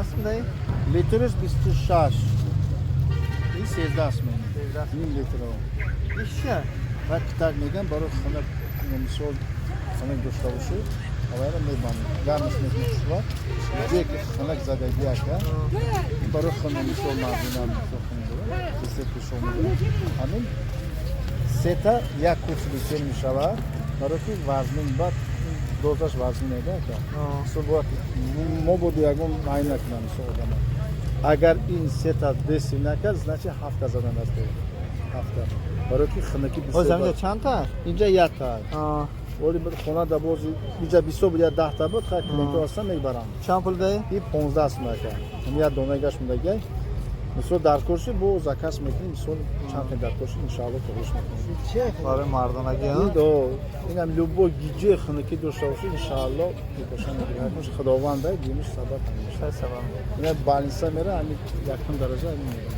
Чанд сум даи? Литриш 26. И 13 сум. Ним литр. Иш чия? Ва китак мегам, барои хунак, мисол, хунак дошта бошӣ, авайро мебандӣ. Гармаш мекунӣ, хушва. Ҷое ки хунак задагӣ, ака, ин барои хунак, мисол, мардина, мисол, хунак дорад, се пешо мегирад. Ҳамин сета як курс лечение мешавад, барои ки вазнин, баъд дозаш вазнин еда, ака. Мисол, бояд мо буду ягон майн накунам, мисол, одама. Агар ин сета деси накард, значит, ҳафта задан аст, ҳафта. Барои ки хунакӣ Ҳоз бисёр. Ҳаминҷа чанд та? Инҷа якта. Оли хона да бози инҷа бисёр буд, я 10 та буд, хай, клиентҳо ҳастан, мебарам. Чанд пул даи? И 15 сум, ака. Ҳам як донагаш мудагай. Мисол, дар курси бо заказ мекунем, мисол, чанд та дар курси, иншаалло, тоғиш мекунем. Барои мардонагӣ? Ин до инам любой гиҷои хунукӣ дошта бошӣ, иншаалло, мепошам, мегирам. Худованд дай, димиш сабаб ҳамеша. Чай сабаб. Ина больница мера, ҳамин якум дараҷа ҳамин мера.